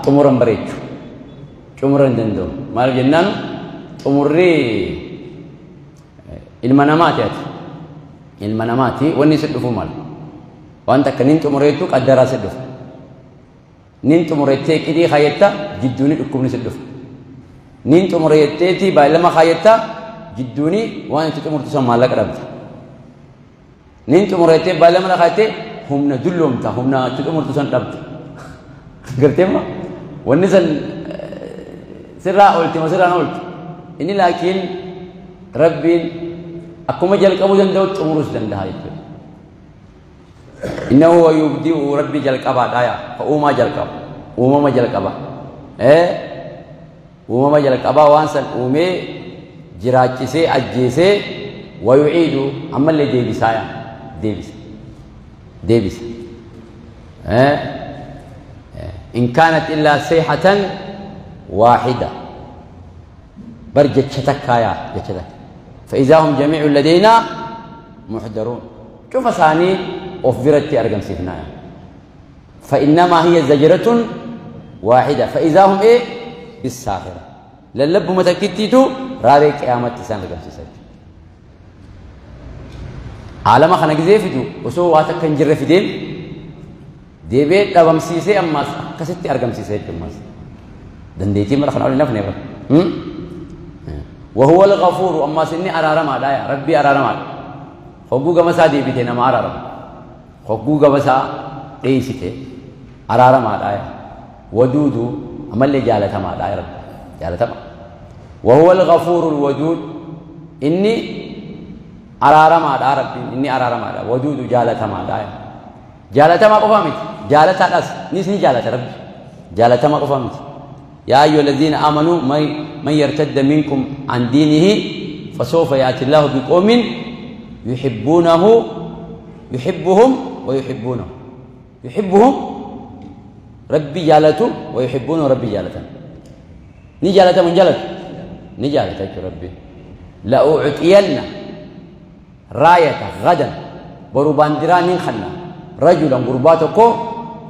Xumuran bareechu. Xumura hin danda'u. Maal jennaan xumurri ilma namaati ati. Ilma namaati wanni si dhufu maal? Wanta akka nin xumureetu qaddaraa si dhufa. Nin xumurettee qidii kaayyetta jidduuni dhukkubni si dhufa. Nin xumureetteeti baay'ilama kaayyetta jidduuni waan itti xumurtu san maallaqa dhabda. Nin xumurettee baay'ilama kaayyette humna dulloomta humna itti xumurtu san dhabda. Gartee ma? Wanni san sirraa oolti ma sirraan oolti. Inni laakiin Rabbiin akkuma jalqabuu danda'u xumuruus danda'a jechuudha. إنه هو يبدئ ربي جلقبا دايا فأوما جلقبا أوما جلقبا أوما جلقبا وانسان أومي جراجسي أجيسي ويعيد أما اللي ديبسايا ديبس ديبس إن كانت إلا سيحة واحدة برجت شتكايا جتشتك فإذا هم جميع لدينا محضرون. شوف ثاني أفبرت أرقم سيفنا فإنما هي زجرة واحدة فإذا هم إيه بالساخرة للب متكتيتو راري قيامة تسان رقم سيسج عالم خنا جزيفتو وسو واتك كنجر في دين ديبي دبم سيسي أما كستي أرقم سيسج أماس دنديتي مرة خنا أولي نفني بر وهو الغفور أما سني أرارما لا يا ربي أرارما خبوغ مسا ديبتي نما أرارما خبوغ مسا ديسيتي أرارما لا يا ودود أما اللي جالتما لا يا رب جالتما وهو الغفور الودود إني أرارما لا ربي إني أرارما لا ودود جالتما لا يا جالتما قفامت جالتا أس نسني جالت ربي جالتما قفامت يا أيها الذين آمنوا من يرتد منكم عن دينه فسوف يأتي الله بقوم يحبونه يحبهم ويحبونه يحبهم ربي جالته ويحبونه ربي جالته نجالته من جالته نجالته ربي لأعطين راية غدا برباندران خنا رجلا قرباتكو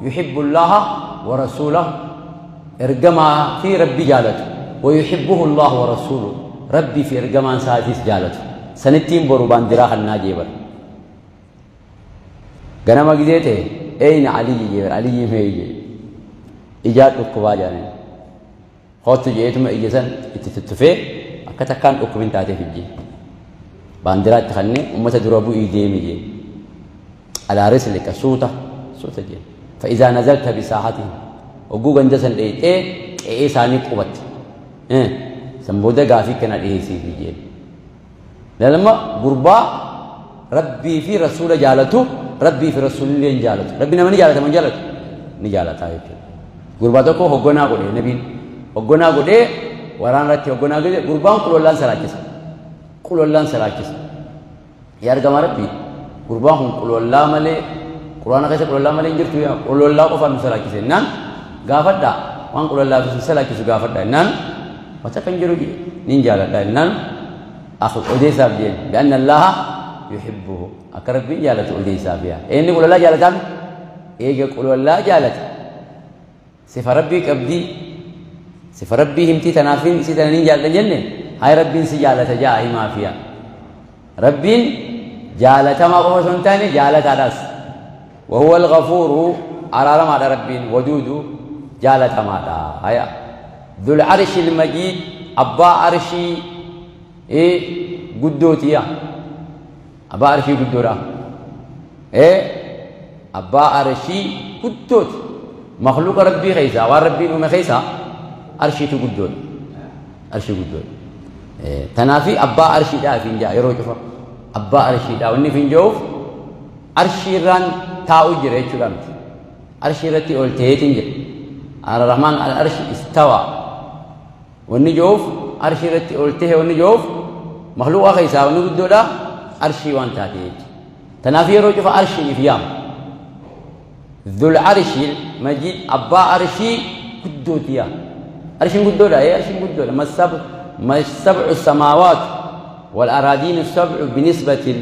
يحب الله ورسوله ارجما في ربي جالته ويحبه الله ورسوله ربي في ارجمان ساتيس جالته سنتين برباندرا خنا جيبر غنما غزيته اين علي جيبر علي ميجي اجاد اكبا جاني خوت جيتم اجسن اتتتفه اكتكان اكبن تاتي فيجي باندرا تخني امته دربو ايديمي جي على رسلك سوته سوته جي فاذا نزلت بساحته وجو غندسن ديته اي ساني قبت سنبوده غافي كنا ديسي فيجي لما غربا ربي في رسول جالته ربي في رسول الله جالته ربي نمني جالته من جالته نجالته هيك غربا تكو هغنا غدي نبي هغنا غدي وران رتي هغنا غدي غربان قلولان سراكس قلولان سراكس يا ربي غربان هم قلولا ملي قران كيس قلولا ملي انجرتو يا قلولا قفا سراكس نان غافدا وان قلولا في سراكس غافدا نان وتكنجرو نجالته نان أخذ أوديسا بيان بأن الله يحبه أقرب بين جالة أوديسا بيان إيه نقول الله جالة إيه يقول الله جالة سيف ربي كبدي سيف ربي همتي تنافين سيتنين جالة جنة هاي ربي سجالة جاء ما فيها ربي جالة ما هو سنتاني جالة راس وهو الغفور على رمى ربي ودود جالة ما هيا ذو العرش المجيد أبا عرشي إيه قدوتي أبا عرشي قدورا إيه أبا عرشي قدوت مخلوق ربي خيسا وربي أم خيسا عرشي تقدوت عرشي قدوت إيه تنافي أبا عرشي دا فين جاء يروي كفر أبا عرشي دا وني فين جوف عرشي ران تاو جري شلامت عرشي رتي قلتي تنجي على الرحمن على العرش استوى وني جوف عرشي رتي قلته وني جوف مخلوق خيسا وني قدودا عرشي وان تاتي تنافي روجف عرشي فيام ذو العرش المجيد أبا عرشي قدوتيا عرشي قدودا إيه عرشي قدودا ما السبع السماوات والأراضين السبع بالنسبة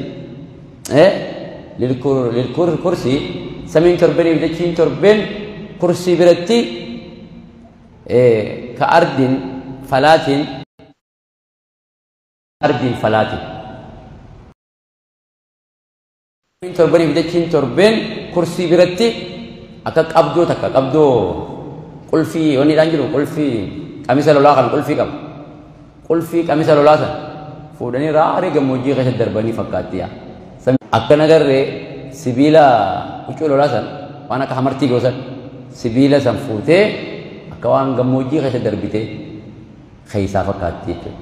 إيه للكرسي سمين تربين بدتين تربين كرسي برتي Ka ardin falaatin ardin falaatin. Torbanii fi dachiin torbeen kursii biratti akka qabdoo takka qabdoo qulfii wanni dhaan jiru qulfii qamisa lolaa kan qulfii qaba. Qulfii qamisa lolaa san fuudhanii raaree gammoojjii keessa darbanii fakkaatti yaa. Akka nagarree sibiila huccuu lolaa san waan akka hamartii goosan sibiila san fuutee akka waan gammoojjii keessa darbitee keessaa fakkaatti jechuudha.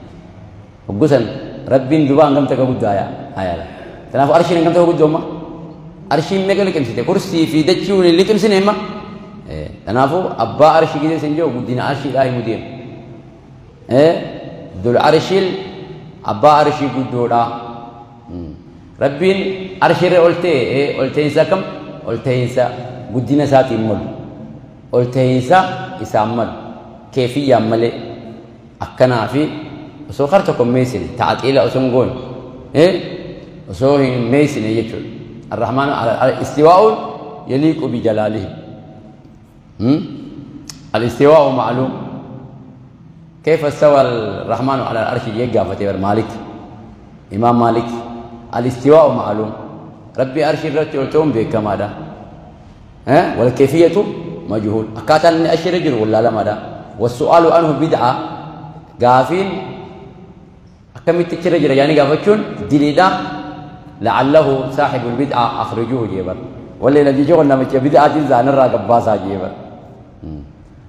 Hoggusan rabbiin duba hangam takka guddaa yaa hayaala. Kanaafuu arshiin hangam takka guddoomma? Arshiin meeqa liqimsite? Kursii fi dachii waliin liqimsine himma? Kanaafuu abbaa arshii gisee isin jiru guddina arshiidhaa himu deema. Dul arshiil abbaa arshii guddoodhaa. Rabbiin arshiirra ol ta'e ol ta'iinsa kam? Ol ta'iinsa guddina isaatiin malu. Ol ta'iinsa isaan malu. Keefiyyaan malee akkanaa fi osoo kar tokko hin meessine ta'axiila osoo hin goone osoo hin meessine jechuudha. Arrahmaan istiwaa'uun yaliiqu bijalaalihi. Al-istiwaa'u ma'luum. كيف استوى الرحمن على العرش يقع مالك إمام مالك الاستواء معلوم ربي أرش الرتي والتوم بك كما ده والكيفية مجهول أكاتا أن أشي رجل ولا لا مدى والسؤال عنه بدعة قافين أكمل تشرجل يعني قافتشون دليلا لعله صاحب البدعة أخرجوه جيبا ولا الذي شغلنا مش بدعة تنزع نرى قباسا جيبا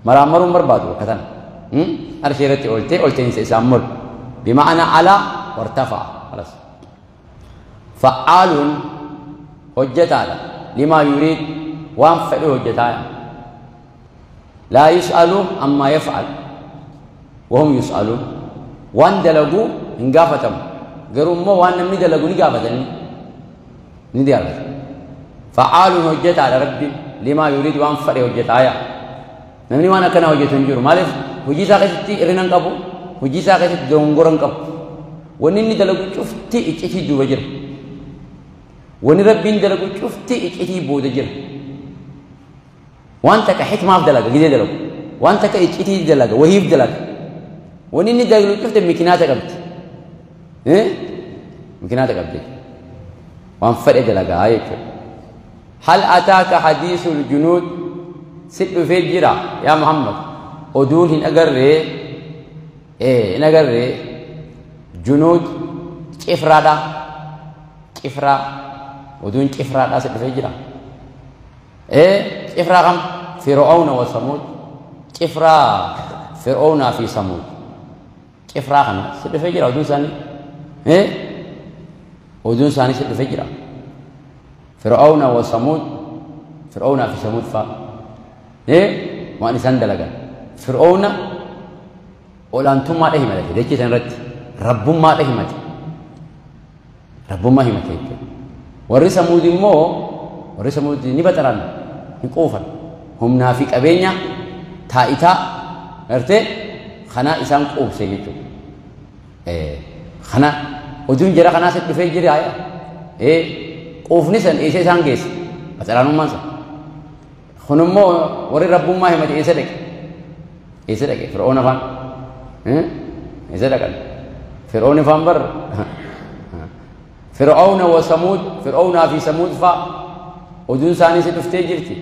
مرامر مربادو كتن أرشيرتي قلتي قلتي إنسان بمعنى على وارتفع خلاص فعال حجة على لما يريد وانفعل حجة لا يسأل عما يفعل وهم يسألون وان دلقوا انقافتهم قالوا ما وان نمني دلقوا نقافتني ندي فعال حجة على ربي لما يريد وانفعل حجة على نمني وانا كان حجة نجر مالف hojii isaa keessatti hir'ina hin qabu, hojii isaa keessatti dogongora hin qabu. Wanni inni dalagu cufti iccitii duuba jira. Wanni rabbiin dalagu cufti iccitii booda jira. Waan takka xikmaaf dalaga gidee dalagu. Waan takka iccitii dalaga wahiif dalaga. Wanni inni dalagu cufti mikinaata qabdi. Mikinaata qabdi. Waan fedhe dalagaa jechuudha. Hal ataaka hadiisul junuud si dhufee jira yaa Muhammad. Oduun hin agarree hin agarree junuud cifraadha cifraa oduun cifraadha si dhufee jira cifraa kam fir'auna wa samuud cifraa fir'aunaa fi samuud cifraa kana si dhufee jira oduun isaanii oduun isaanii si dhufee jira fir'auna wa samuud fir'aunaa fi samuud fa'a waan isaan dalagan Fir'auna olaantummaadha himate dachee sana irratti rabbummaadha himate rabbummaa himate jechuudha. Warri Samuud immoo warri Samuud ni baxaran hin quufan humnaa fi qabeenya taa'itaa gartee kana isaan quubse jechuudha. Kana oduun jara kanaa si dhufee jira quufni san eessa isaan geesse baxaraanummaan san. Kun immoo warri rabbummaa himate eessa dhaqe? Eessa dhaqe Fir'auna afaan eessa dhaqan Fir'auni afaan bar Fir'auna wa Samuud Fir'aunaa fi Samuud fa'a oduun isaanii si dhuftee jirti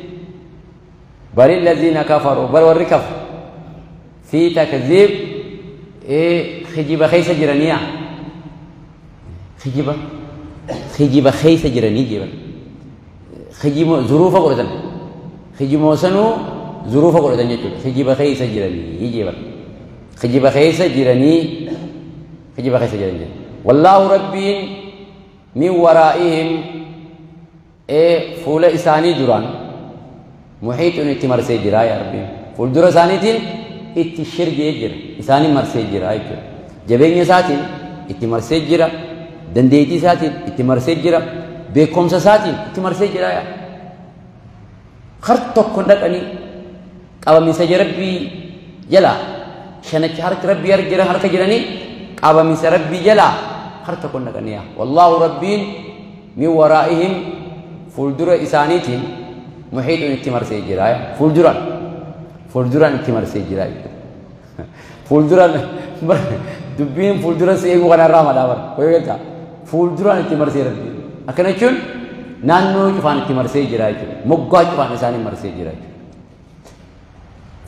bal allaziina kafaruu bar warri kafar fi takziib kijiba keessa jiraniya kijiba kijiba keessa jiranii jeban kijiba zuruufa godhatan kijimoo sanuu zuruufa godhatan jechuudha. Kijiba keessa jiranii jeban. Kijiba keessa jiranii kijiba keessa jiran jechuudha. Wallaahu rabbiin min waraa'ihim fuula isaanii duraan muhiixuun itti marsee jira yaa rabbiin. Fuuldura isaaniitiin itti shirgee jira. Isaanii marsee jira jechuudha. Jabeenya isaatiin itti marsee jira. Dandeettii isaatiin itti marsee jira. Beekumsa isaatiin itti marsee jira yaa. Kar tokko dhaqanii qabamiinsa rabbii jalaa shanacha harka rabbii harka jiranii qabamiinsa rabbii jalaa harka tokko dhaqanii wallaahu rabbiin min waraa'ihim fuuldura isaaniitiin muhiixuun itti marsee jira fuulduraan Fuulduraan itti marsee jira jechuudha. Fuulduraan dubbiin fuuldura si eeguu kanarraa madhaa bara. Wayii galtaa fuulduraan itti marsee rabbiin. Akkana jechuun naannoo cufaan itti marsee jira jechuudha. Moggaa cufaan isaanii marsee jira jechuudha.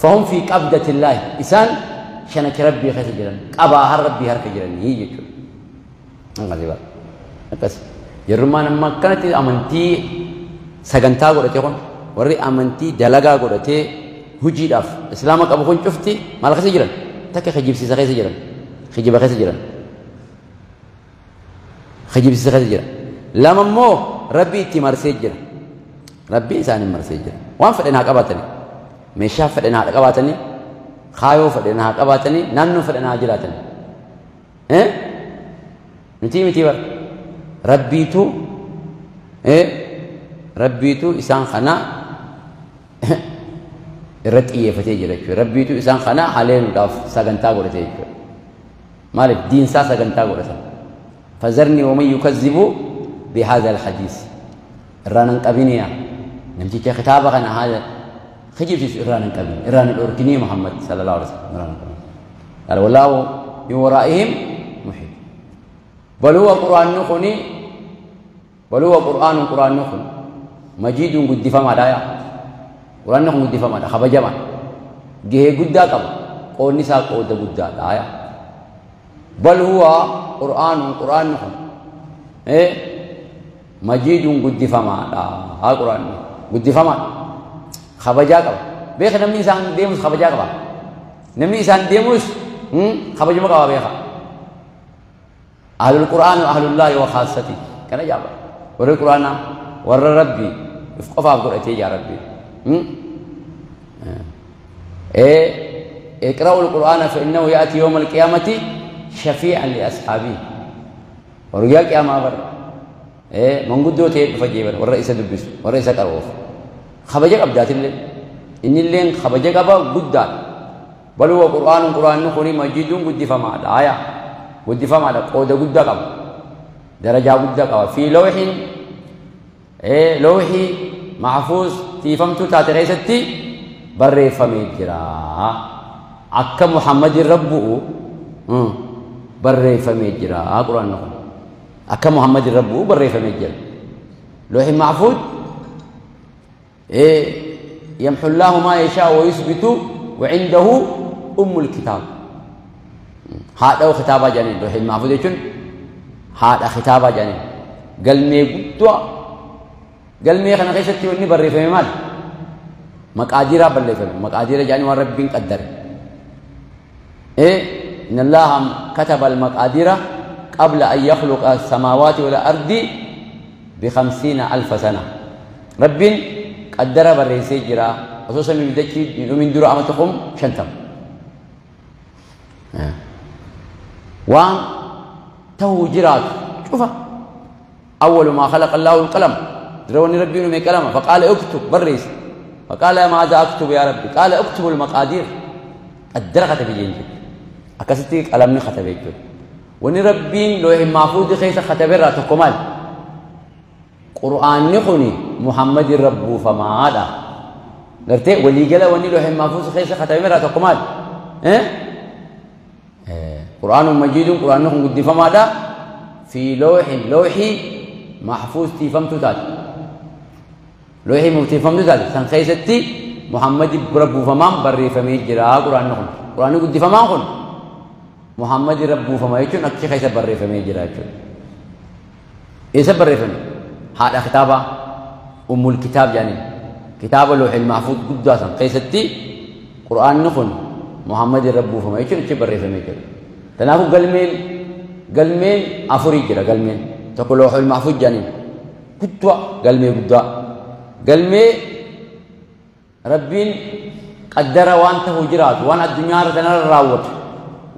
فهم في قبضة الله إسان شنك ربي خيس جران قبا هر ربي هرك جران هي جتشو أنقذ بقى بس يرمان ما كانت أمنتي سجنتا قرأتي خون وري أمنتي دلقا قرأتي هجي داف إسلامك أبو خون شفتي ما لخيس جران تك خجيب سيسا خيس جران خجيب خيس جران خجيب سيسا خيس جران لما مو ربي تمرسي جران ربي إسان مرسي جران وان فدنا قباتني meeshaa fedhan haa qabaatanii kaayoo fedhan haa qabaatanii naannoo fedhan haa jiraatanii nuti miti bar rabbiitu rabbiitu isaan kana irratti xiyyeeffatee jira jechuudha. Rabbiitu isaan kana haleeluudhaaf sagantaa godhate jechuudha. Maaliif diinsaa sagantaa godhatan. Fazarni waman yukazzibu bihaaza alhadiis irraan hin qabiniyaa namticha kitaaba kana haala خجبت إيران قبل إيران الأركني محمد صلى الله عليه وسلم إيران قبل قال والله من ورائهم محيط بل هو قرآن نخني بل هو قرآن قرآن نخن مجيد قد فما دايا قرآن نخن قد فما دا خبجما جه قد قبل قول نساء قود قد دايا بل هو قرآن قرآن نخن إيه مجيد قد فما دا ها قرآن قد فما خبجا قبا بيخ نمني إنسان ديموس خبجا قبا نمني إنسان ديموس خبجا قبا بيخ أهل القرآن وأهل الله وخاصتي كان جابا ور القرآن ور ربي افقفا قرأتي يا ربي إيه اقرأوا القرآن فإنه يأتي يوم القيامة شفيعا لأصحابه ورجاء قيامة بر إيه من قدوة فجيبا والرئيس دبس والرئيس كروف خبجك أبدات الليل إن الليل خبجك أبا قدان بل هو قرآن قرآن نخوني مجيد قد فما آية قد فما قود قد قب درجة قد قب في لوح إيه لوحي محفوظ تيفمتو تاتريستي بري فمي جرا أك محمد ربه بري فمي جرا قرآن نخوني أك محمد ربه بري فمي جرا لوح محفوظ إيه يمحو الله ما يشاء ويثبت وعنده أم الكتاب هذا هو خطابة جانين لوح المحفوظ يجون هذا خطابة جانين قلمي قدوة قلمي خنا خيستي وني بري في مال مقادير بري في مقادير جاني وربي قدر إيه إن الله كتب المقادير قبل أن يخلق السماوات والأرض ب50,000 سنة ربي قدر بريسي جرا خصوصا من بدكي من درو أمتكم شنتم وان تو جرات شوفه أول ما خلق الله القلم دروني ربي من كلامه فقال اكتب بريس فقال ماذا أكتب يا ربي قال اكتب المقادير قدر خطب ينجي أكستي قلمني خطب يجي وني ربي لو محفوظ خيس خطب راتكمال قرآن نخوني محمد رب فما هذا قرتي ولي قال وني لوح محفوظ خيس ختمي رات قمال إيه قرآن مجيد قرآن نخون قد فما هذا في لوح لوحي محفوظ تفهمت تات لوحي مفتي تات سن خيستي محمد رب فما بري فمي جرا قرآن نخون قرآن قد فما خون محمد رب فما يجون أكشي خيس بري فمي جرا إيه بري فمي هذا خطابة أم الكتاب يعني كتاب اللوح المحفوظ قداسا قيستي قرآن نخن محمد ربه فما يجون تبري فما يجون تنافو قلمين قلمين أفري جرا قلمين تقول لوح المحفوظ يعني قدوة قلمي قدوة قلمي ربين قدر وانته جرات وان الدنيا تنال راوت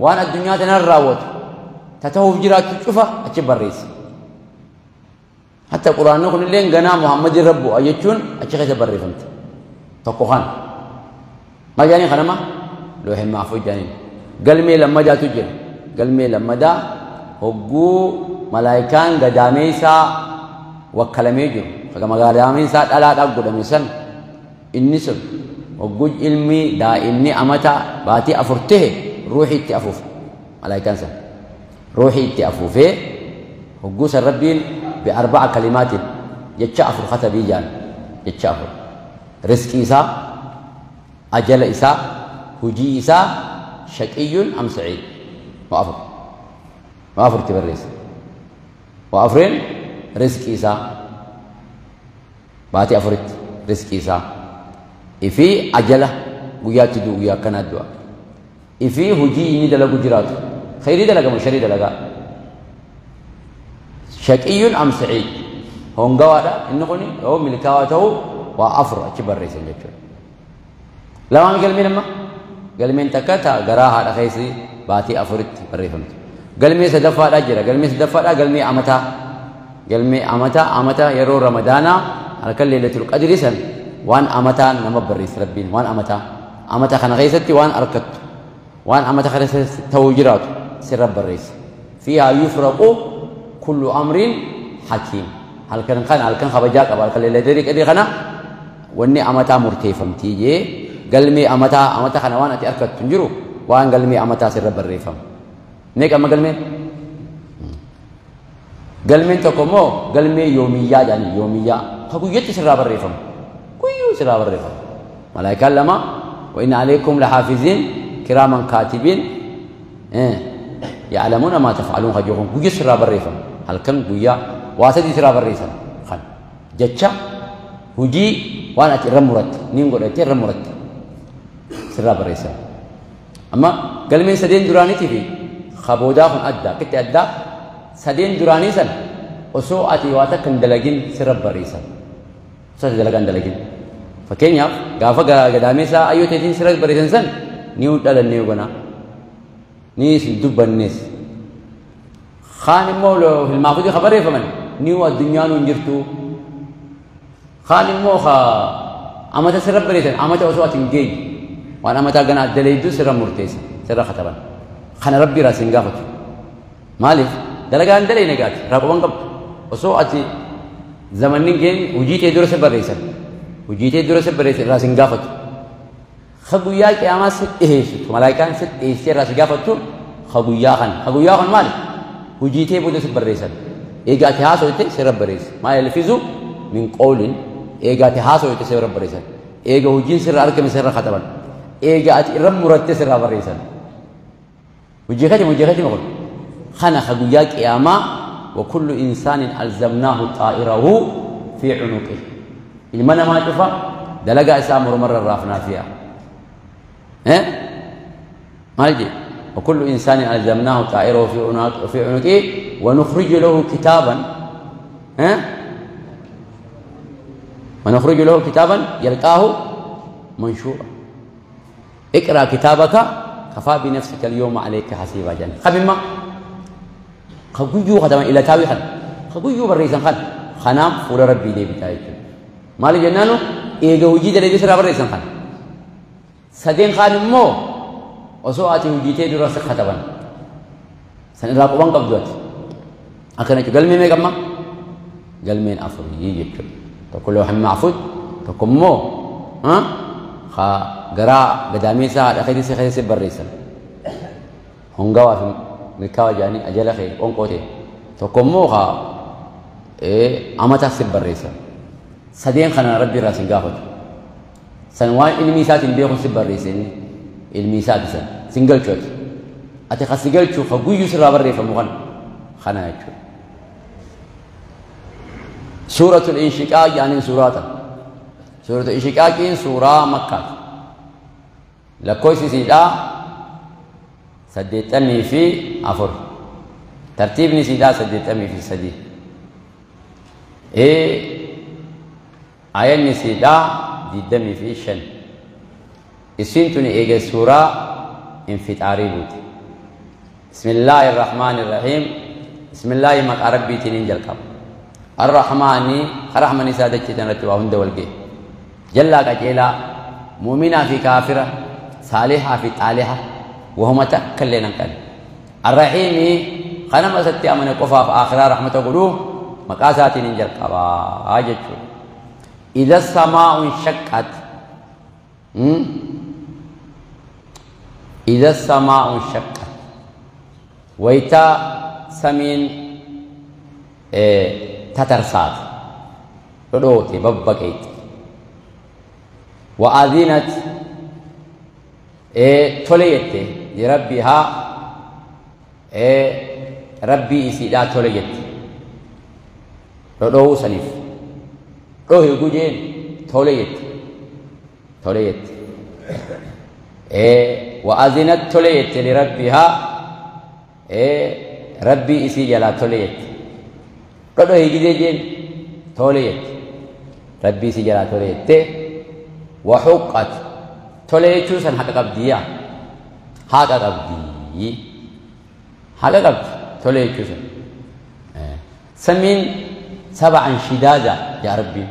وان الدنيا تنال راوت تتهو جرات تشوفه أتبريس حتى القرآن نقول لين جنا محمد ربه أيتون أشياء بري فهمت تقوهان ما جاني خنما لوح المحفوظ جاني قلمي لما جاء تجر قلمي لما دا هجو ملايكان قداميسا وكلاميجو فكما قداميسا ألا تقداميسا النسب Hogguj ilmi daa'imni amata baatii 4 tahe ruuxii itti afuufe. Malaayikaan san ruuxii itti afuufee hogguu san Rabbiin bi4 kalimaatiin jecha 4 katabii jaan jecha 4 riskii isaa ajala isaa hujii isaa shaqiyyun am sa'iid wa 4 wa 4 ti barreessa wa 4 riskii isaa baatii 4tti riskii isaa ifii ajala guyyaatti du'u guyyaa akkanaa du'a ifii hujii inni dalagu jiraatu khayrii dalagamu sharii dalagaa shaqiyyun am sa'iid hongawaadha inni kun yoo milkaawaa ta'u waa 4 achi barreessan jechuudha. Lamaan galmeen amma galmeen takka ta garaa haadha keessi baatii 4tti barreeffamtu. Galmee sadaffaadhaa jira. Galmee sadaffaadhaa galmee amataa. Galmee amataa amata yeroo Ramadaanaa halkan Leelatul Qadri san waan amataa nama barreessa Rabbiin waan amataa amata kana keessatti waan arkattu waan amata kana keessatti ta'uu jiraatu sirra barreessa. Fiihaa yufraqu kullu amrin hakiim. Halkan kana halkan kabajaa qaba halkan Leelatul Qadri kana wanni amataa murteeffamtii jee galmee amataa amata kana waan ati arkattu hin jiru waan galmee amataa sirra barreeffama. Meeqa amma galmeen? Galmeen tokko immoo galmee yoomiyyaa jedhanii yoomiyyaa ka guyyatti sirraa barreeffamu. Guyyuu sirraa barreeffamu. Malaayikaan 2 wa inna alaykum lahaafiziin kiraaman kaatibiin ya'lamuuna maa taf'aluun ka jedhu guyyu sirraa barreeffamu. Halkan guyyaa waa 3 sirraa barreessan kan jecha hujii waan ati irra muratte niin godhatte irra muratte sirraa barreessan. Amma galmeen 3 duraaniitii fi kaboodaa kun adda qitti addaa 3 duraanii san osoo ati waa takka hin dalagin sirra barreessan. Osoo ati dalagaa hin dalagin. Fakkeenyaaf gaafa gadaameessaa ayyoo teetiin sirra barreessan san ni dhalannee ganaa ni isin dubbannees. Kaan immoo hilmaafudii ka barreeffaman ni addunyaan hin jirtu. Kaan immoo ka amata sirra barreessan amata osoo ati hin geenye waan amataa ganaa daleedduu sirra murteessan sirra kataban. Kana Rabbi irraa sin gaafatu. Maaliif dalagaa hin dalayne gaati raaqoban qabdu osoo ati zamanni geenye hojii tee dura si barreessan hojii tee dura si barreessan irraa sin gaafatu. Ka guyyaa qiyaamaa si dhiheessitu malaayikaan si dhiheessitee irraa si gaafattu ka guyyaa kana ka guyyaa kan maali hojii tee booda si barreessan eegaa ati haasofte sirra barreessa maa yalfizu min qawlin eegaa ati haasofte sirra barreessan eega hojiin sirra argame sirra kataban eegaa ati irra muratte sirra barreessan. Hojii kati kun kana ka guyyaa qiyaamaa wa kullu insaanin alzamnaahu xaa'irahu fi cunuqihi ilma namaa cufa dalagaa isaa mormarra raafnaa fi'a. Maal jedhe wa kullu insaanin alzamnaahu xaa'irahu fi cunuqihi wa nukhriju lahu kitaaban wa nukhriju lahu kitaaban yalqaahu manshuura iqraa kitaabaka كفى بنفسك اليوم عليك حسيبا جن خبما خجيو خدما إلى تاوي خن خجيو بريسان خن خنام فور ربي دي بتاعي مال جنانو إيجا وجي دلدي سرا بريسان خن سدين خان مو وسو آتي وجيتي درس خطبان سن راقبان قبضت أكن قلمي ما كما قلمين أفر يجي تقول له محفوظ تقول مو ها خا غرا قدامي ساعة أخيري سخيري سبريسن هونغوا في مكاوا جاني أجل خير أنقوته تقوموا خا إيه أمتا سبريسن سدين خنا ربي راسن قافت سنوان إلمي سات بيخو سبريسن إلمي سات سن سنجل شوت أتي خسجل شو خجوي سر بري فمغن خنا يشوف سورة الانشقاق يعني سورة سورة الانشقاق سورة مكة لكويس سيدا سديتني في 4 ترتيبني سيدا سديتني في سدي إيه آياني سيدا ديدمي في شن السنتوني إيجا سورة انفتاري بوتي بسم الله الرحمن الرحيم بسم الله مك عربي تنين جلقب الرحمن الرحمن سادة جنرت وهند والجي جل كجلا مؤمنة في كافرة صالحة في طالحة وهم تكلنا كان الرحيم خنم ستي أمن قفا في آخرة رحمة قلوب مقاسات نجل قبا أجت إذا السماء انشقت إذا السماء انشقت ويتا سمين تترسات رودوتي ببقيت وأذنت توليت لربها ربي إسيدا توليت رودو سنيف روه يقولين توليت توليت وأذنت توليت لربها ربي إسي جلا توليت رودو يقولين توليت ربي إسي جلا توليت وحقت توليت سن حق قبدية حق قبدي حق قبد توليت سن سمين سبعا شدادا يا ربي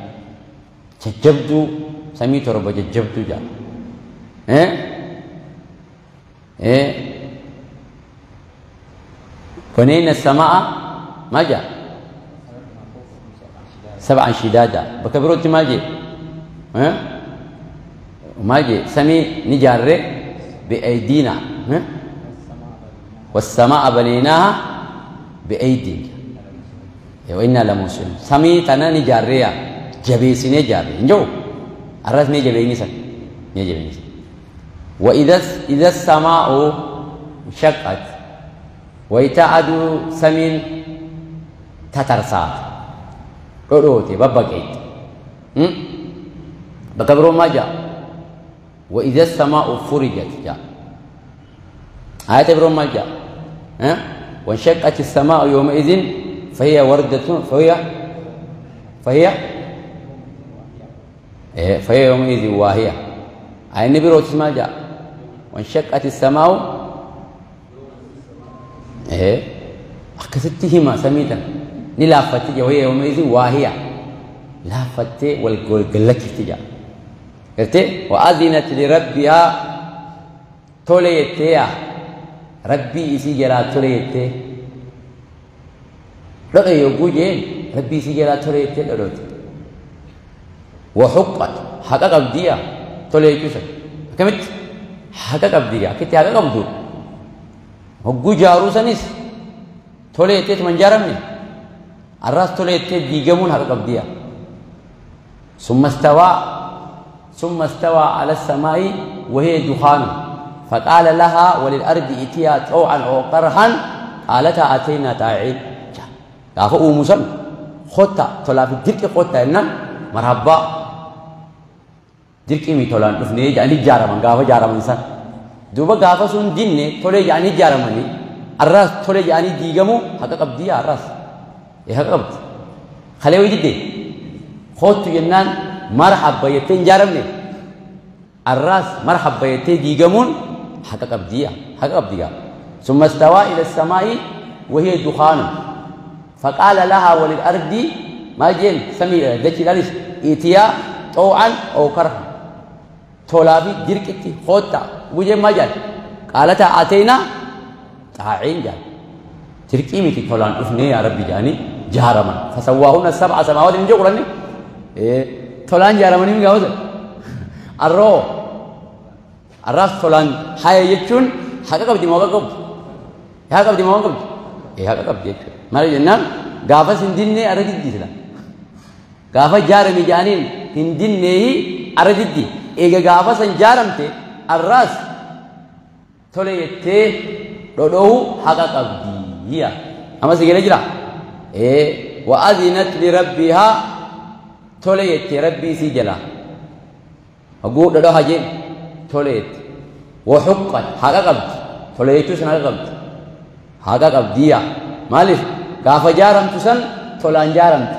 ججبدو سميت رب ججبدو جا بنينا السماء ما جاء سبعا شدادا بكبروت ما جي ما جي سمي نجار بأيدينا والسماء بنيناها بأيدينا وإنا لموسعون سمي تنا نجاريا جبيسني جاري نجو الرأس ني جبيني سن ني جبيني سن وإذا السماء انشقت ويتعد سمين تترسات رودوتي ببقيت بكبرو ما جاء وإذا السماء فرجت جاء آية برو ما جاء وانشقت السماء يومئذ فهي وردة فهي فهي يومئذ واهية أي النبي روتس ما جاء وانشقت السماء أكستهما سميتا نلافتي وهي يومئذ واهية لافتي والقلك تجا وأذنت لربها توليتيا ربي إسي جلا توليتي رأي يقولين ربي إسي جلا توليتي لروت وحقت حقا قبدية توليتوسا كمت حقا قبدية كنت حقا قبدو هقو جاروسانيس توليتي من جارمني الراس توليتي ديقمون حقا قبدية ثم استوى على السماء وهي دخان فقال لها وللأرض ائتيا طوعا أو كرها قالتا أتينا طائعين. gaafa uumu san khotta tolaa fi dirqi khotta jennaan marhabbaa dirqii mi tolaan dhufnee jedhanii ijaaraman gaafa ijaaraman san duuba gaafa sun dinne tolee jedhanii ijaaramanii arraas tolee jedhanii diigamuu haqa qabdii arraas haqa qabdi kalee wayii didde khottu jennaan marhabba jettee hin ijaaramne arraas marhabba jettee diigamuun haqa qabdii haqa qabdi gaa ثم استوى إلى السماء وهي دخان فقال لها وللأرض ما جين سمي دتي لالس ائتيا طوعا أو كرها تولابي دركتي خوتا وجه ما جال قالتا آتينا طاعين جال تركي ميتي تولان أفني يا ربي جاني جارما فسواهن سبع سماوات من جورني إيه تولان جارمني من جاوز الرو الراس تولان هاي يجون حقا قبدي ما قبض حقا قبدي ما قبض إيه حقا قبدي maal jennaan gaafas hin dinne arra diddi sila gaafa jaarame jaaniin hin dinneehi arra diddi eega gaafa san jaaramte arraas tole jettee dhodhohu haqa qabdiyya amma si gala jira wa azinat lirabbihaa tole jettee rabbii isii jala haguu dhodhoha jeen tole jette wa huqqat haqa qabdi tole jechuu san haqa qabdi haqa qabdiyya maaliif gaafa jaaramtu san tolaan jaaramte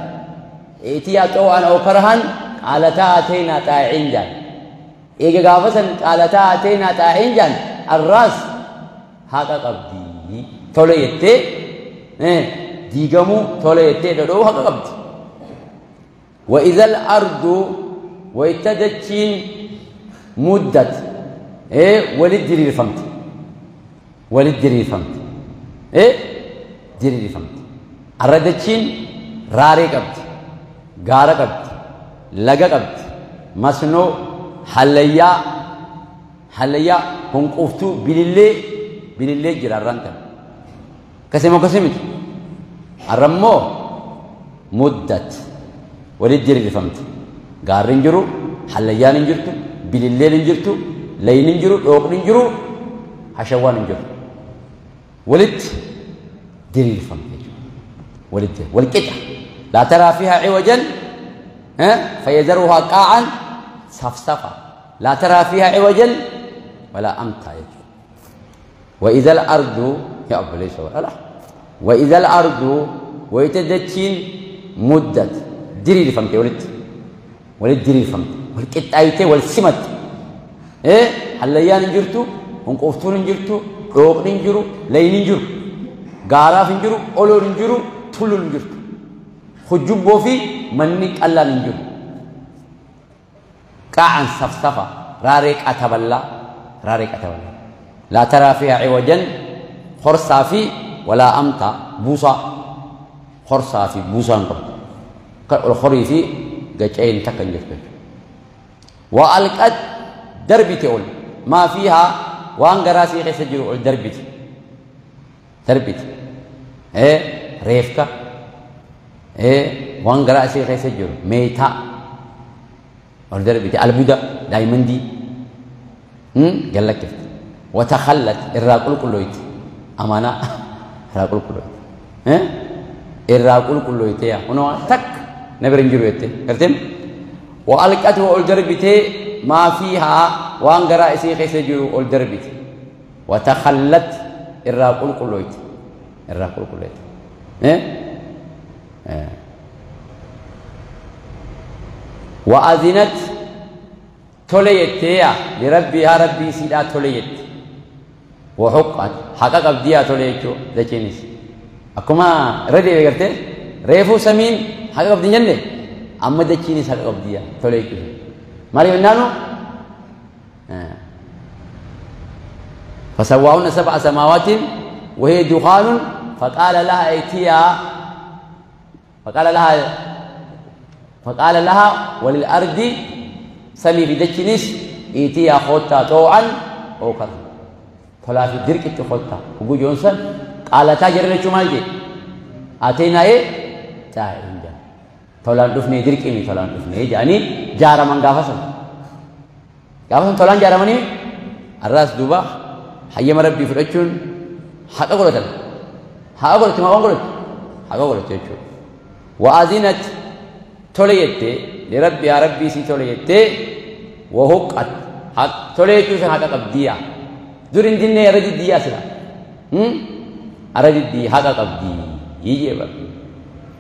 ائتيا طوعا أو كرها قالتا أتينا طائعين جان إيجا gaafa san قالتا أتينا طائعين جان الراس haqa qabdi tole jettee diigamuu tole jettee dhodhoo haqa qabdi وإذا الأرض ويتدتشين مدت ولد diriirfamte ولد diriirfamte diriirfamte arra dachiin raaree qabdi gaara qabdi laga qabdi masnoo Hallayyaa hallayyaa honqooftuu bilillee bilillee jira arraan tana. Akkasii akkasii miti. Arrammoo muddat walitti diriirfamte. Gaarri hin jiru, hallayyaan hin jirtu, bililleen hin jirtu, layni hin jiru, dhooqni hin jiru, hashawwaan hin jiru. Walitti diriirfamte jechuudha. Walitti wal qixa. Laa taraa fiihaa ciwajan fayyadaruuhaa qaa'an safsafa. Laa taraa fiihaa ciwajan walaa amtaa jechuudha. وإذا الأرض يا أبو ليس ولا وإذا الأرض ويتدتشين مدت دري فهمت ولد ولد دري فهمت والقطايته والسمت إيه حليان جرتو هنقفتون جرتو روق نجرو لين نجرو غاراف نجرو أولو نجرو تلو نجرتو خجبو في منك الله نجرو قاعا صفصفا راريك أتبلا راريك أتبلا لا ترى فيها عوجا خرصا في ولا أمتا بوصا خرصا في بوصا الخري في قجعين تكن جرتو وألقت دربتي أول ما فيها وان غراسي خسجرو دربتي دربتي إيه ريفكا إيه وان غراسي خسجرو ميتا دربتي البودا دايمندي قال لك كيف وتخلت الراقل كلويت أمانة الراقل كلويت إيه الراقل كلويت يا هنا تك نبرن جرويت كرتم وألقته الدربتي ما فيها وان غراسي خسجرو الدربتي وتخلت الراقل كلويت الراقل كلويت إيه وأذنت توليت يا لربها ربي سيدا توليت وحقت حقق بديها توليتو دچينيس أكما ردي بقرته ريفو سمين حقق بدي جنة أما دچينيس حقق بديها توليتو مالي منانو فسواهن 7 سماوات وهي دخان فقال لها ائتيا فقال لها وللأرض سمي في دچينيس ائتيا خوتا طوعا أو كرها فلا في درك تخطى وجو جونسون قالتا جرنچو مالجي اتينا ايه تا انجا تولان دفني درك مي تولان دفني جاني جارمن غافسن غافسن تولان جارمني الراس دوبا حيما ربي فرچون حق قولتن حق قولت ما قولت حق قولت يچو واذنت توليت لربي يا ربي سي توليت وحقت حق توليتو سن حق قبديا دورين دينه رجي دي اسلا أرجي دي حق قبدي يجي بر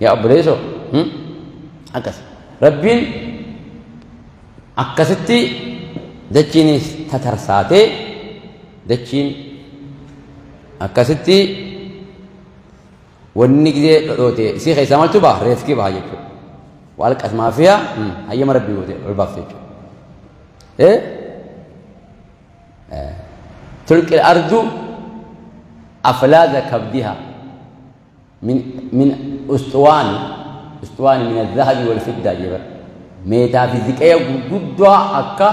يا أبو ليسو أكس ربين أكستي دچيني تترساتي دچين أكستي ونيجي روتي سيخ سامالتو با رفكي با يجو والك أسمع فيها هيا مربي وتي البافتي إيه تلك الأرض أفلاذ كبدها من أسطوان من الذهب والفضة جبر ميتا في ذكاء قدوا أكا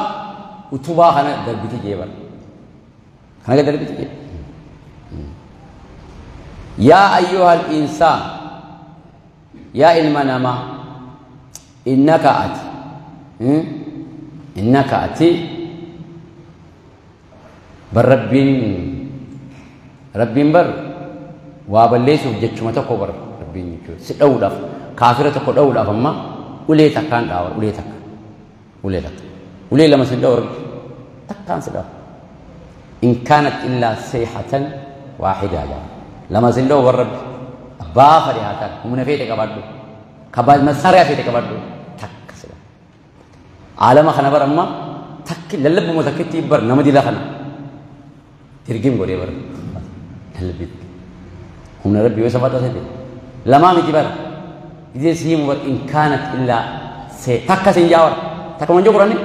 وتبا خنا دربتي جبر خنا دربتي جبر يا أيها الإنسان يا المنما إنك أتي إنك أتي بر ربين ربين بر وابليسو جتشما تكو بر ربين يجو سدولاف كافرة تكو دولاف أما ولي تكان داور ولي تك ولي تك ولي لما سدو رب تكان سدو إن كانت إلا صيحة واحدة جا لما سدو بر رب بافري هاتان هم نفيتك بعدو كبال مسارة فيتك بعدو تك سدو عالم خنا بر أما تك للب متكتي بر نمدي لخنا ترجم قولي بر للبيت هم ربي وسبعة سنين لما متبر إذا سيم بر إن كانت إلا تك سنجاور تك من جورني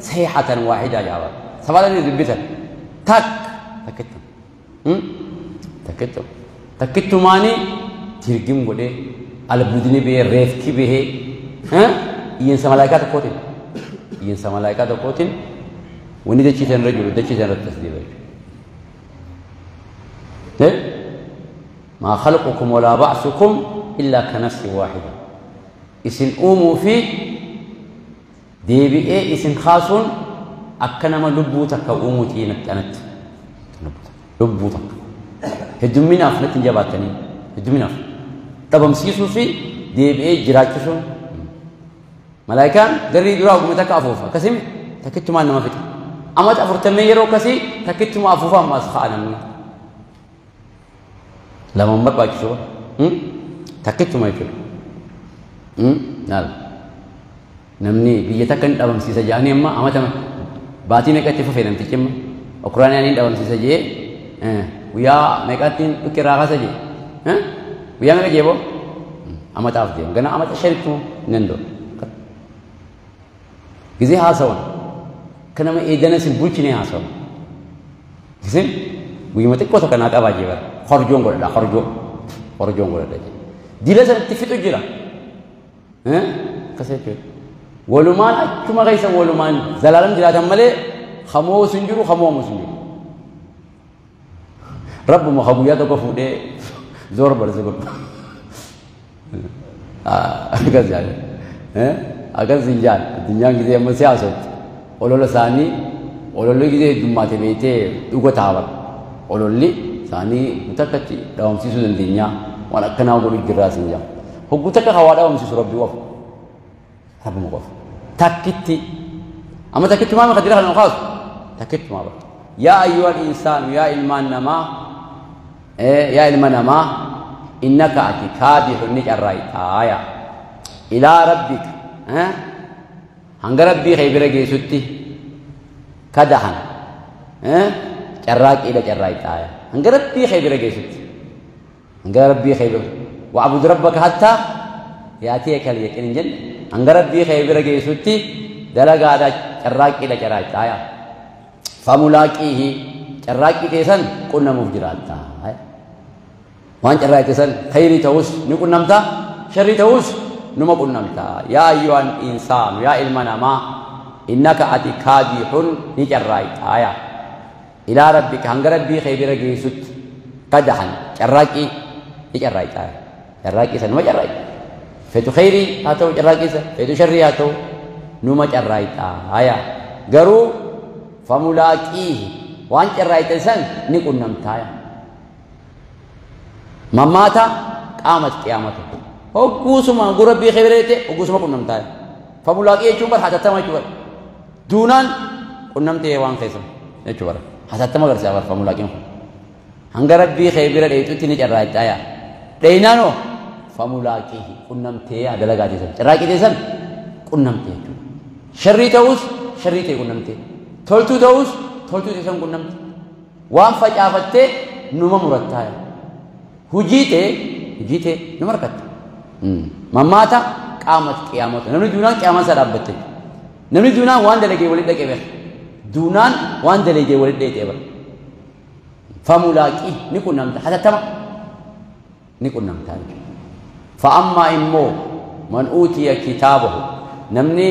صيحة واحدة جاور سبعة سنين بيتر تك تكتم تكتم تكتماني ترجم قولي على بدني به رفكي به ها ين سملايكات قوتين ين سملايكات قوتين Wanni dachii san irra jiru dachii san irratti as deebi'a jechuudha. Maa khalqukum walaa ba'sukum illaa ka nafsin waahida. Isin uumuu fi deebi'ee isin kaasuun akka nama lubbuu takka uumuutii natti anatti. Lubbuu takka. Heddumminaaf natti hin jabaattanii. Heddumminaaf. Dhabamsiisuu fi deebi'ee jiraachisuun. Malaayikaan garrii duraa oguma takka afuufa. Akkasimi takkittumaan nama fixa. Amata afurtamee yeroo akkasii takkittuma afuufa ammaas ka'a namni. Lamaan barbaachisu. Takkittuma jechuudha. Laala. Namni biyya takka ni dhabamsiisa jedhanii amma amata baatii meeqatti fufee namtichi amma Ukiraaniyaan ni dhabamsiisa jedhee guyyaa meeqatti dhukkee irraa kaasa jedhe guyyaa meeqa jeeboo amataaf deema gana amata shantu hin danda'u. Gizee haasawan akka nama eedana isin bulchine haasawan. Isin guyyuma xiqqoo tokko naa qabaa jee bara horjoon godhadha horjoo horjoon godhadha jee. Dila sanatti fixu jira. Akkas jechuudha. Walumaan achuma keessa walumaan zalaalam jiraatan malee hamoo sun jiru hamoo sun jiru. Rabbuma ha guyyaa tokko fuudhee zoor barse godhu. Akkas jaale. Akkas hin jaal. Addunyaan gizee amma siyaasatti. Olola isaanii ololli gizee heddummaate beektee dhuga ta'a. Ololli isaanii takkatti dhabamsiisuu dandeenya. Waan akkanaa godhu jirraa sin jaa. Hogguu takka hawaa dhabamsiisu rabbi qofa. Rabbuma qofa. Takkitti. Amma takkitti maal kadira kana kaasu? Takkitti maal? Yaa ayyuhal insaanu yaa ilmaan namaa yaa ilma namaa innaka ati kaadihun ni carraayxaaya. Ilaa rabbika hanga rabbii kee bira geessutti kadahan carraaqiidha carraayxaaya. Hanga rabbii kee bira geessutti. Hanga rabbii kee bira wa'bud rabbaka hattaa yaatiyaka al-yaqiin hin jenne hanga rabbii kee bira geessutti dalagaadha carraaqqiidha carraaqxaaya. Famulaaqiihi carraaqqii keessan qunnamuuf jiraatta. Waan carraaqqii san khayrii ta'us ni qunnamta sharrii ta'us numa qunnamta. Yaa ayyuhal insaanu yaa ilma namaa innaka ati kaadihun ni carraaqxaaya. Ilaa rabbika hanga rabbii kee bira geessutti kadahan carraaqqii ni carraaqxaaya. Carraaqqii san numa carraaqxa. Feetu khayrii haa ta'u carraaqqii san feetu sharrii haa ta'u numa carraaqxaaya. Garuu famulaaqiihi waan carraaqxe san ni qunnamtaaya. Mammaata qaamat qiyaamatu. Hogguusuma hanguu rabbii kee bira jettee hogguusuma qunnamtaaya. Famulaaqii jechuun bar hatattama jechuu bar. Duunaan qunnamtee waan keessa jechuu bar. Hatattama agarsiisa bar famulaaqiin kun. Hanga rabbii kee bira dheeyxutti ni carraaqxaaya. Dheeynaanoo famulaaqiihi qunnamtee dalagaa teessan. Carraaqqii teessan qunnamtee jechuudha. Sharrii ta'us sharrii ta'e qunnamtee. Toltuu ta'us toltuu teessan qunnamte. Waan facaafattee numa murattaaya. Hujii ta'e numa harkatta. Mammaata qaamat qiyaamatu. Namni duunaan qiyaamaan isaa dhaabbatte. Namni duunaan waan dalagee walitti dhaqee beeka. Duunaan waan dalagee walitti dhaqee beeka. Famulaaqii ni qunnamta. Hatattama ni qunnamta jechuudha. Fa'ammaa immoo man uutiya kitaabahu namni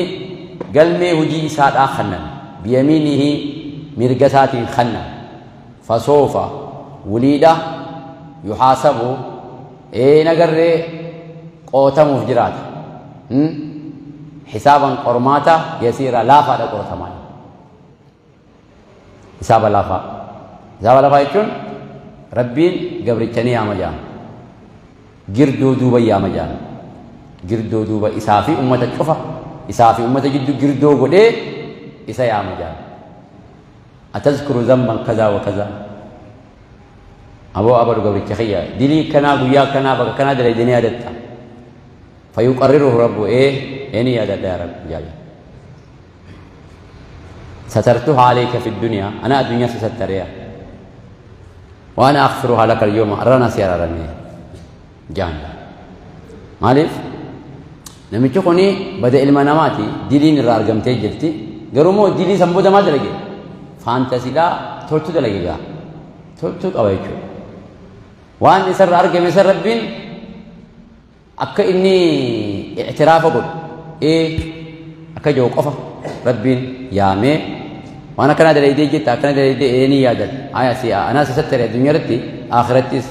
galmee hojii isaadhaa kannan biyamiinihi mirga isaatiin kannan fasoofa wuliidha yuhaasabu nagarree qootamuuf jiraata. Hisaaban qormaata yasiira laafaadha qoratamaa. Hisaaba laafaa. Hisaaba laafaa jechuun rabbiin gabricha ni yaama jedhama. Girdoo duuba yaama jedhama. Girdoo duuba isaa fi uummata cufa isaa fi uummata gidduu girdoo godhee isa yaama jedhama. Atazkuru zamban kazaa wa kazaa. Aboo abalu gabricha kiyya dilii kanaa guyyaa kanaa bakka kanaa dalaydanii yaadatta. Fayuqarriruhu rabbu eni yaadadha yaa rabbi jaaja. Satartuha alayka fi dunyaa ana addunyaa si sattareya. Waan aghfiruha laka al-yawma arrana si araarame jaan. Maaliif namichi kuni bada ilma namaati diliin irraa argamtee jirti. Garuu immoo dilii san booda maal dalage? Faantasiidhaa toltuu dalage gaa. Toltuu qaba jechuudha. Waan isarra argame san rabbiin akka inni i'tiraafa godhu akka jiru qofa rabbiin yaamee Waan akkanaa dalaydee jetta akkana dalaydee eenii yaadan aya si anaa si sattare addunyaa irratti akhirattis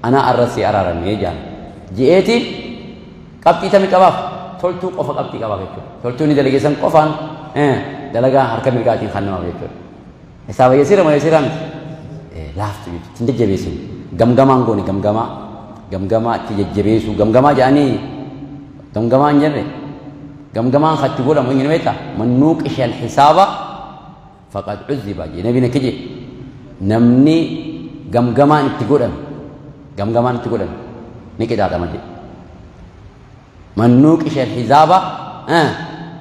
anaa arra si araaramee jaan je'eeti qabxii tami qabaaf toltuu qofa qabxii qabaaf jechuudha. Toltuu inni dalageessan qofaan dalagaa harka mirgaatiin kan namaaf jechuudha. Hisaaba yasiira moo yasiiraa miti? Laaftu jechuudha. Ittiin jajjabeessinu. Gamgamaan goone gamgamaa gamgamaa itti jajjabeessuu gamgamaa jedhanii gamgamaa hin jenne gamgamaan katti godhamu hin beektaa man nuuqisha alhisaaba faqad cuzziba jee nabiin akka jee namni gamgamaan itti godhame gamgamaan itti godhame ni qixaaxama jee man nuuqisha alhisaaba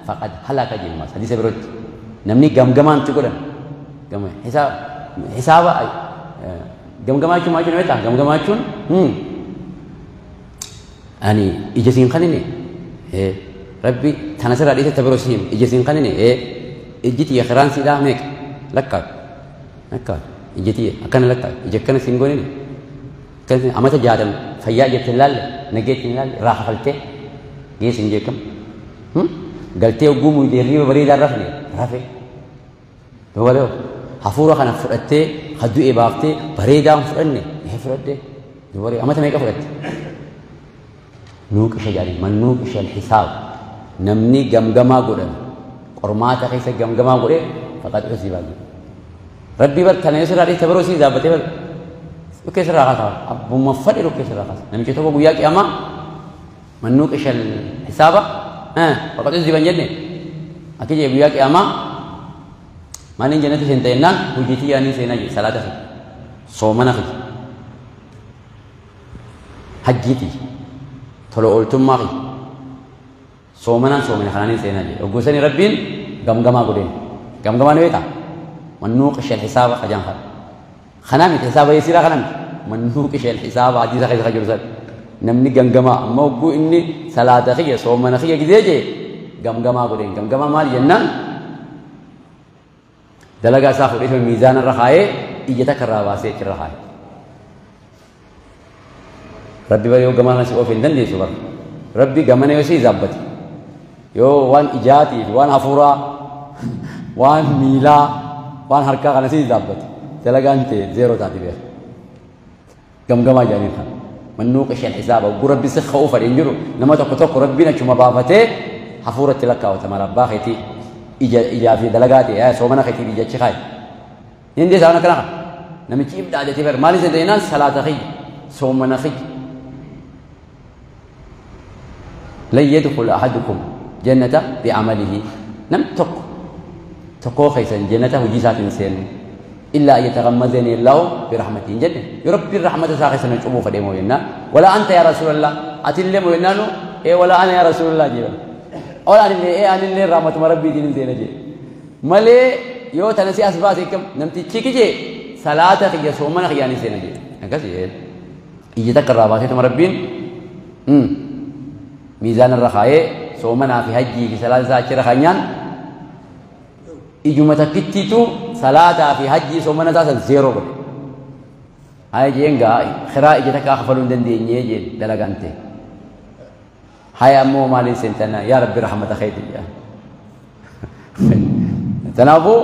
faqad halaka jee mas hadiisa birootti namni gamgamaan itti godhame hisaaba gamgamaa jechuun maal jechuun beektaa gamgamaa jechuun ani ija siin kanine rabbi tana sirraa dhiise ta biroo si hima ija siin kanine ijji tiyya kiraan siidhaa meeqa lakkaa'u lakkaa'u ija tiyya akkana lakkaa'u ija akkana siin goonine akkana amata 60 fayyaa ijatti hin laalle nageetti hin laalle irraa kafaltee geessi hin jeekam galtee hogguu muydee hirriiba bareedaa rafne rafe duuba hafuura kana fudhattee hadu'e baaftee bareedaan fudhanne ee fudhadhe duuba amata meeqa fudhatte nuuqisha jedhanii man nuuqisha alhisaab namni gamgamaa godhame qormaata keessa gamgamaa godhe faqad cuziba jedhe rabbii bar tana yoo sirraa dhiiste baroo sii dhaabbatee bar dhukkee sirraa kaasa abbuma fadhe dhukkee sirraa kaasa namichi tokko guyyaa qiyaamaa man nuuqisha alhisaaba faqad cuziba hin jenne akka jee guyyaa qiyaamaa maaliin jannata seenta jennaan hojii tiyyaa niin seenaa jedhe salaata kiyya soomana kiyya hajjii tiyya tola ooltummaa kiyya soomanaan soomane kanaan hin seenaa jedhe hoggosanii rabbiin gamgamaa godheen gamgamaa ni beektaa man nuuqisha alhisaaba kajaan kana kanaa miti hisaaba yasiiraa kana miti man nuuqisha alhisaaba hadiisa keessa ka jiru san namni gamgamaa amma hogguu inni salaata kiyya soomana kiyya gizee jee gamgamaa godheen gamgamaa maal jennaan dalagaa isaa fudhee miizaana irra kaayee ija takka irraa baasee achirra kaaye. Rabbi bari yoo gamana si oofe hin dandeessu bara. Rabbi gamana yoo si zaabbate yoo waan ijaatii fi waan hafuuraa waan miilaa waan harkaa kana si zaabbate dalagaan ta'e zeeroo taati beeka. Gamgamaa jedhaniin kana. Man nuuqisha alhisaaba hogguu rabbi si ka'uu fadhe hin jiru nama tokko tokko rabbiin achuma baafatee hafuuratti lakkaawwata mala abbaa keetii ija ijaa fi dalagaa ta'e soomana keetiif ija achi kaaye. Hin deessaa waan akkana kana. Namichi ibdaa jetee bar maaliif seente jennaan salaata kiyya soomana kiyya. Lan yadkhula ahadukum jannata bi'amalihi nam tokko tokkoo keessan jannata hojii isaatiin seenu illaa an yataghammadani Allahu birahmatihi hin jenne yoo rabbiin rahmata isaa keessa na cubuu fedhe moo jennaan wala anta yaa rasuulallah atillee moo jennaanu ee wala ana yaa rasuulallah jee wala anillee ee anillee rahmatuma rabbiitiin hin seena jee malee yoo tana si as baase akkam namtichi kijee salaata kiyya soomana kiyyaan hin seena jee akkas jee ija takka irraa baaseetuma rabbiin miizaana irra kaayee soomanaa fi hajjii fi salaata isaa achirra kaanyaan ijuma takkittiitu salaataa fi hajjii soomana isaa san zeeroo godhe. Haya jeen gaa kiraa ija takkaa kafaluu hin dandeenyee jeen dalagaan ta'e. Haya ammoo maaliin seentana yaa rabbi rahmata keeti jaa. Kanaafuu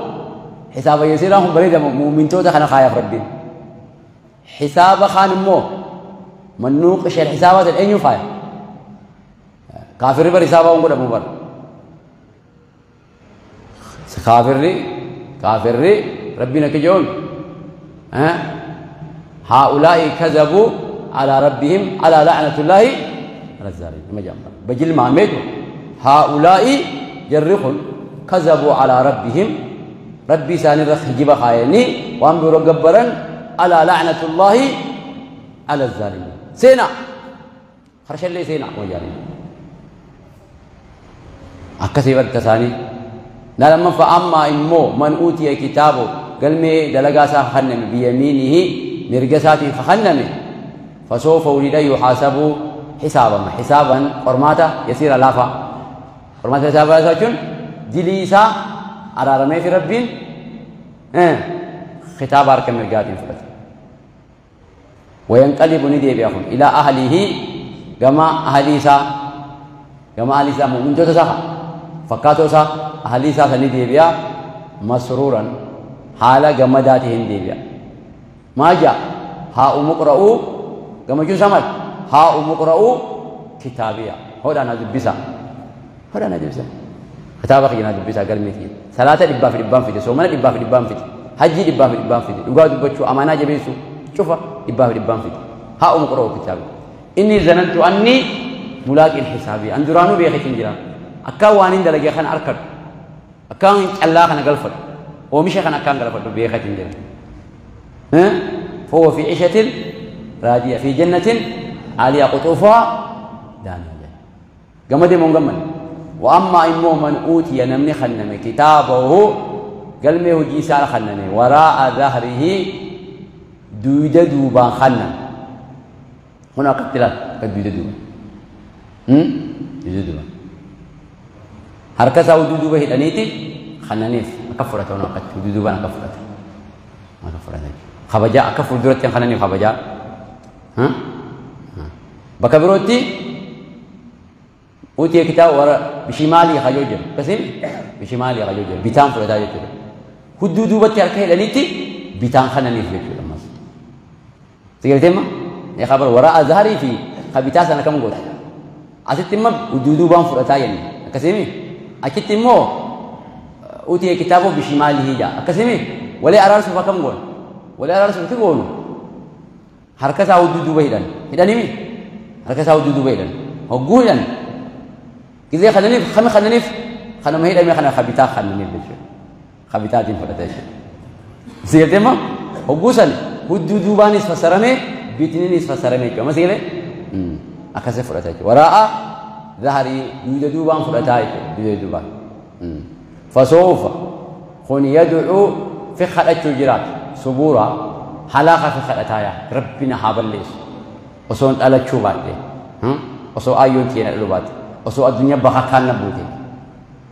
hisaaba yasiiraan kun bareeda mu'mintoota kana kaayaaf rabbiin. Hisaaba kaan immoo man nuuqisha hisaabaa san eenyuun faaya? Kaafirri bar hisaabaa waan godhamu bara. Kaafirri kaafirri rabbiin akka jedhuun haa'ulaa'i kazabuu alaa rabbihim alaa la'natullaahi ala zaalimiin nama jedhama. Bajilmaameetu haa'ulaa'i jarri kun kazabuu alaa rabbihim rabbii isaaniirra kijiba kaayanii waan biroo gabbaran alaa la'natullaahi ala zaalimiin. Seenaa harshallee seenaa wayyaanii. Akkasii barta isaanii. Na lammaffaa ammaa immoo man uutiya kitaabo galmee dalagaa isaa kakanname biyamiinihi mirga isaatiin kakanname fasoofa wulida yuhaasabu hisaabama hisaaban qormaata yasiira laafaa qormaata hisaaba jechuun dilii isaa araaramee fi rabbiin kitaaba harka mirgaatiin fudhata. Wayanqalibu ni deebi'a kun ilaa ahlihi gama ahlii isaa gama ahlii isaa mu'mintoota isaa fakkaatoo isaa ahlii isaa sanii deebi'a مسرورا حالا جمداتهن ديبيا ما جاء ها أمقرأو جمجو سمد ها أمقرأو كتابيا هذا أنا دبسا هذا أنا دبسا كتابك جنا دبسا قال ميتي ثلاثة دبا في دبان في سومنا دبا في دبان في حجي دبا في دبان في وقعد بتشو أمانة جبيسو شوفه دبا في دبان في ها أمقرأو كتابي إني ظننت أني ملاق حسابي أندرانو بيخي تنجرا أكا وانين دلقي خان أركض أكا الله خان قلفت ومشي خان أكا قلفت بيخي تنجرا فهو في عيشة راضية في جنة عالية قطوفها دانية قمد من قمد وأما إمو من أوتي نمني خنمي كتابه قلمه جيسال خنمي وراء ظهره دويد دوبان خنم هنا قتلات قد دويد دوبان دويد دوبان حركة ساو دوبه هدانيتي خنانيف أكفرت هنا قد دوبان أكفرت أكفرت خبجا أكفر دورتين خنانيف خبجا ها بكبروتي أوتي كتاب ورا بشمالي خجوجة بس بشمالي خجوجة بيتان فردا جتره هدو دوبتي حركة هدانيتي بيتان خنانيف جتره مس تقول تما يا خبر وراء ظهري في خبيتا سنة كم قلت أستما ودودوبان فرتا يعني كسيمي أكتمو أوتي كتابه بشماله جا كسيمي ولا أرى سوف كم قول ولا أرى سوف تقول حركة ساو دودوبه هيدان هيدان مي حركة ساو دودوبه هيدان هقول كذا خلني خم خلني خلنا ما هيدا ما خلنا خبيتا خلني بيجي خبيتا دين فرتا شيء سيرتما هقول ودودوبان فسرمه بيتنين فسرمه كم سيره أكاسة فرتاي وراء ظهري يدوبان فرتاي يدوبان فسوف خون يدعو في خلق الجرات صبورا حلاقة في خلقتايا ربنا حابليس وصون على تشوبات وصو آيون تينا اللوبات وصو الدنيا بقى كان نبوتي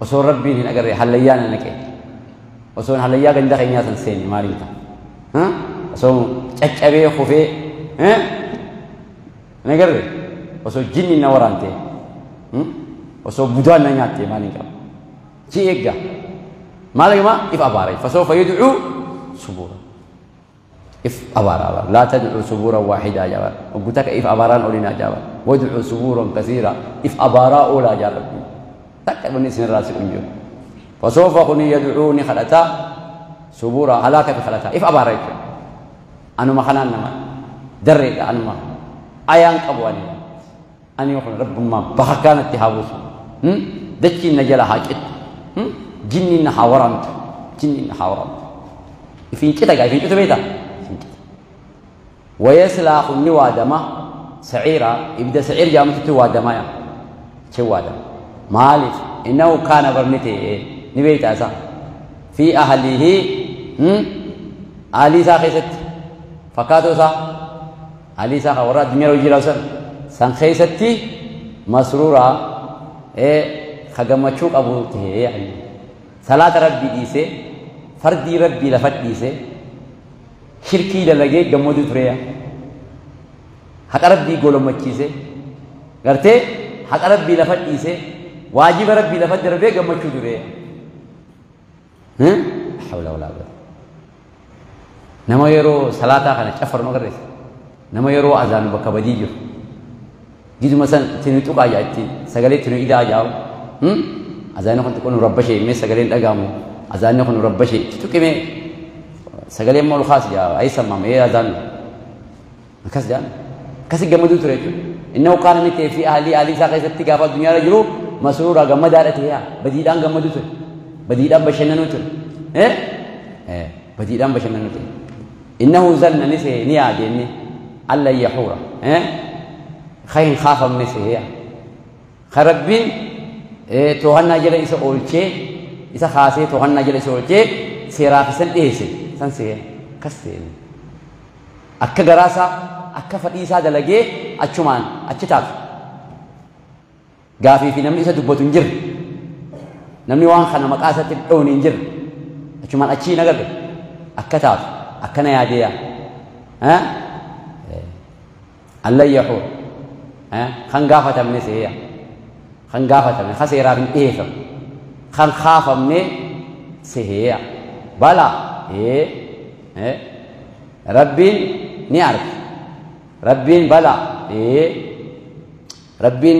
وصو ربي هنا قري حليانا نكي وصو حليا عند خينيا سنسيني مالينتا ها وصو تشابي خوفي ها نقري وصو جني نورانتي وصو بدان نياتي مالينتا شيء مالك ما إف أباري فسوف يدعو سبورا إف أبارا لا تدعو سبورا واحدة جابر وقلتك إف أباران أولينا جابر وادعو سبورا كثيرا إف أبارا أولا جابر تك بني سن راسي أنجو فسوف خني يدعوني خلتا سبورا هلاك في خلتا إف أبارا أنا ما خلنا ما دري أنا ما أيان قبواني أنا يقول رب ما بحكانت تهاوس دتشي نجلا حاجت جني نحاورانت جني نحاورانت فين كده جاي فين كده بيتا ويسلا خني وادما سعيرا يبدا سعير جامت وادما يا شو وادم مالك إنه كان برنتي نبيت أسا في أهله علي ساخست فكاتو سا علي ساخ ورا دنيا وجيرا سن سانخيستي مسرورا إيه خجمتشوك أبو تهي يعني صلاة ربي ديسه فردي ربي لفت ديسه شركي للجي جمودو تريا حق ربي قولوا متشيسه قرتي حق ربي لفت ديسه واجب ربي لفت ربي جمودو تريا ها حول ولا قوة نما يرو صلاة خنا شفر مغرس نما يرو أذان بكبديجو جيزو مثلا تنتو قاياتي سجلت تنو إذا جاو أذان كنت تكون ربشي مي سجلين أجامو أذان كن ربشي تكمي سجلين مال خاص جا أي سما مي أذان كاس جان كاس جمدو تريتو إنه كان نتي في أهلي أهلي ساقي ستي كافة الدنيا رجلو مسرورة جمدارة هي بديدان جمدو تر بديدان بشننو تر إيه إيه بديدان بشننو تر إنه زن نسي نيا الله يحورا إيه خين خاف من نسي هي خربين توهنا جل إسا أولشي إسا خاصي توهنا جل إسا أولشي سيرافسن إيسي سنسي كسين أكا غراسا أكا فديسا دلقي أتشمان أتشتاف غافي في نمني إسا دبوتون جر نمني وان خانا مقاسة تدعوني جر أتشمان أتشي نغر أكا تاف أكا نياديا ها الله يحور ها خان غافة من سيا خان غافة من خسيرا من إيثم خان خاف من سهيا Bala Rabbiin ni arga. Rabbiin bala Rabbiin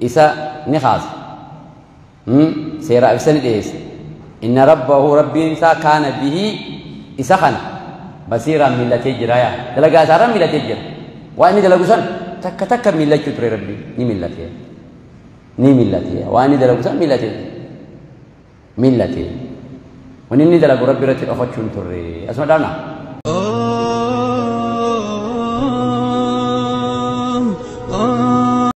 isa ni kaasa. Seera ibsa ni dhiyeessa. Inna rabbahu Rabbiin isaa kaana bihi isa kana basiiraan millatee jira yaa. Dalagaa isaarraa millatee jira. Waan inni dalagu san takka takka millachuu ture Rabbiin ni millatee. Ni millatee. Waan inni dalagu san millatee. Millatee. Wanni inni dalagu Rabbi irratti dhokachuun turre. Asuma dhaabna.